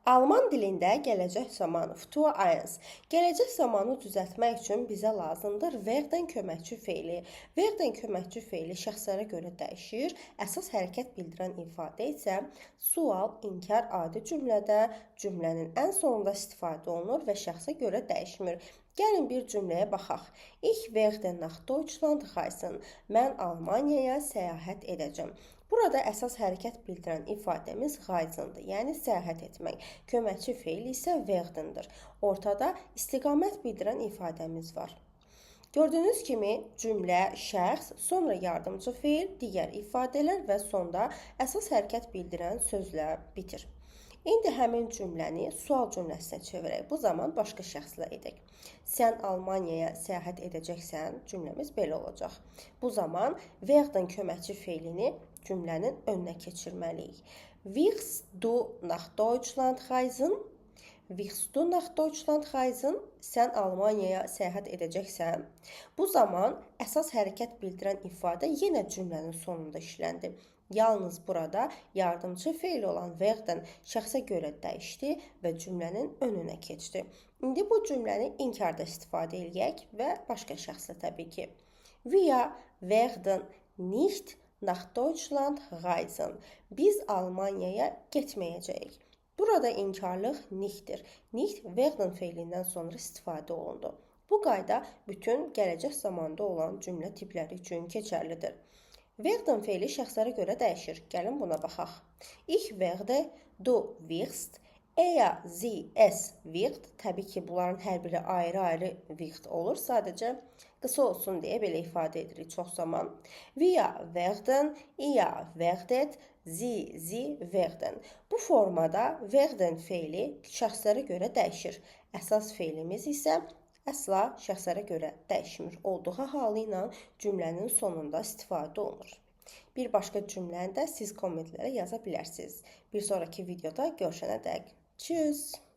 Alman dilində gələcək zamanı Futur 1. Gələcək zamanı düzəltmək üçün bizə lazımdır werden köməkçi feili. Werden köməkçi feili şəxslərə görə dəyişir. Əsas hərəkət bildirən ifadə isə sual, inkar adi cümlədə cümlənin ən sonunda istifadə olunur və şəxsə görə dəyişmir. Gəlin bir cümləyə baxaq. Ich werde nach Deutschland reisen. Mən Almaniyaya səyahət edəcəm. Burada əsas hərəkət bildirən ifadəmiz reisendir, yəni səyahət etmək. Köməkçi feil isə werdendir. Ortada istiqamət bildirən ifadəmiz var. Gördüyünüz kimi cümlə, şəxs, sonra yardımçı feil, digər ifadələr və sonda əsas hərəkət bildirən sözlə bitir. İndi həmin cümləni sual cümləsinə çevirək. Bu zaman başqa şəxslə edək. Sən Almaniyaya səyahət edəcəksən, cümləmiz belə olacaq. Bu zaman werden köməkçi feilini cümlənin önünə keçirməliyik. Wirst du nach Deutschland reisen? Wirst du nach Deutschland reisen? Sən Almaniyaya səyahət edəcəksən. Bu zaman əsas hərəkət bildirən ifadə yenə cümlənin sonunda işləndi. Yalnız burada yardımçı feil olan werden şəxsə görə dəyişdi və cümlənin önünə keçdi. İndi bu cümləni inkarda istifadə eləyək və başqa şəxslə təbii ki. Wir werden nicht nach Deutschland reisen. Biz Almaniyaya getməyəcəyik. Burada inkarlıq nichtdir. Nicht werden feilindən sonra istifadə olundu. Bu qayda bütün gələcək zamanda olan cümlə tipləri üçün keçərlidir. Werden feili şəxslərə görə dəyişir. Gəlin buna baxaq. Ich werde, du wirst, er, sie, es wird. Təbii ki, bunların hər biri ayrı-ayrı wird olur. Sadəcə qısa olsun deyə belə ifadə edirik çox zaman. Wir werden, ihr werdet, sie, sie werden. Bu formada werden feili şəxslərə görə dəyişir. Əsas feilimiz isə əsla şəxslərə görə dəyişmir. Olduğu halı ilə cümlənin sonunda istifadə olunur. Bir başqa cümləni də siz kommentlərə yaza bilərsiniz. Bir sonraki videoda görüşənə dək. Tschüss.